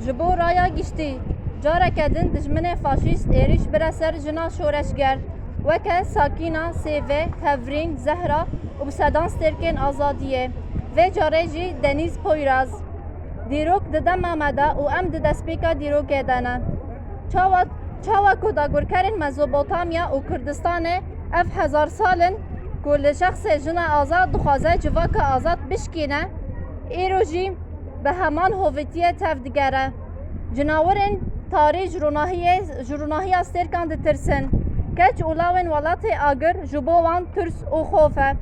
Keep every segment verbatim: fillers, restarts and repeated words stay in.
Ji bo raya giştî, careke din dijminê faşîst êrîş bire ser jina şoreşger, weke Sakîna, Sêve, Hevrîn, Zehra û bi sedan stêrkên azadiyê, vê carê jî Denîz Poyraz. Dîrok di dema me de û em di destpêka dîrokê de ne. Çawa, çawa ku dagirkerên Mezopotamya û Kurdistanê ev hezar sal in ku li şexsê jina azad dixwaze civaka azad bişkîne, îro jî bi heman hovîtiyê tev digere. Cinawirên tarî ji ronahiyê, ji ronahiya stêrkan ditirsin. Keç û lawên welatê agir ji bo wan tirs û xof e.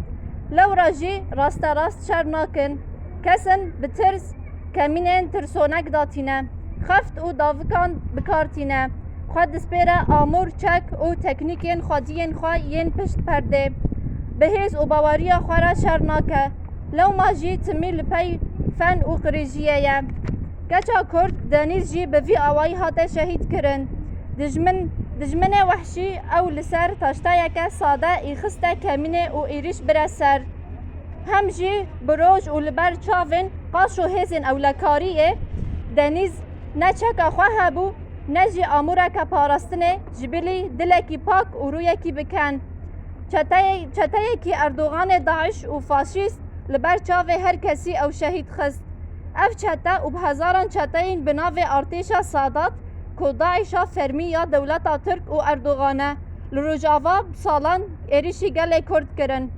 Lewra jî rasterast şer nakin. Kesin bi tirs kemînên tirsonek datîne. Xeft û davikan bi kar tîne. Xwe dispêre amûr, çek û teknîkên xwediyên xwe yên pişt perdê. Bi hêz û baweriya xwe re şer nake. Lewma jî timî li pey fen û qirêjiyê ye. Keça Kurd Denîz jî bi vî awayî hate şehîd kirin. Dijmin, dijminê wehşî ew li ser taşteyeke sade îxiste kemînê û êrîş bire ser. Hem jî bi roj û li ber çavên qaş û hêzên ewlekariyê Denîz ne çeka xwe hebû, ne jî amûreke parastinê, ji bilî dilekî pak û rûyekî bi ken. Çeteyê-, çeteyekî Erdoganê DAIŞ û faşîst li ber çavê her kesî ew şehîd xist. Ev çete û bi hezaran çeteyên bi navê Artêşa Sadat ku DAIŞa fermî ya dewleta Tirk û Erdogan e, li Rojava bi salan êrîşî gelê Kurd kirin.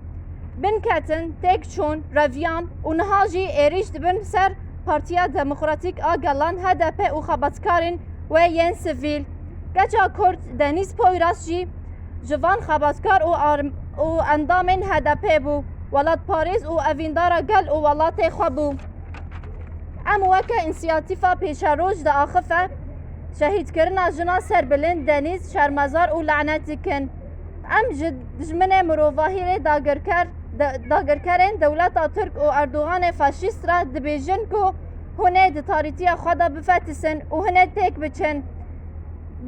Binketin, têk çûn, reviyan û niha jî êrîş dibin ser Partiya Demokratîk a Gelan, H D P, û xebatkarên wê yên sivîl. Keça Kurd Denîz Poyraz jî ji van xebatkar û arm-, û endamên H D P bû, welatparêz û evîndara gel û welatê xwe bû. Em weke însiyatîfa pêşeroj diaxife şehîdkirina jina serbilind Denîz şermezar û lanet dikin. Em ji dijminê mirovahî rê dagirker, de-, dagirkerên dewleta Tirk û Erdoganê faşîst re dibêjin ku hûn ê di tarîtiya xwe de bifetisin û hûn ê têk biçin.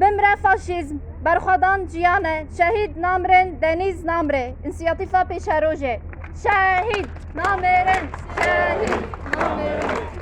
Bimre faşîzm, berxwedan jiyan e, şehîd namirin, Denîz namire. Însiyatîfa pêşerojê. Şehîd namirin, şehîd namirin.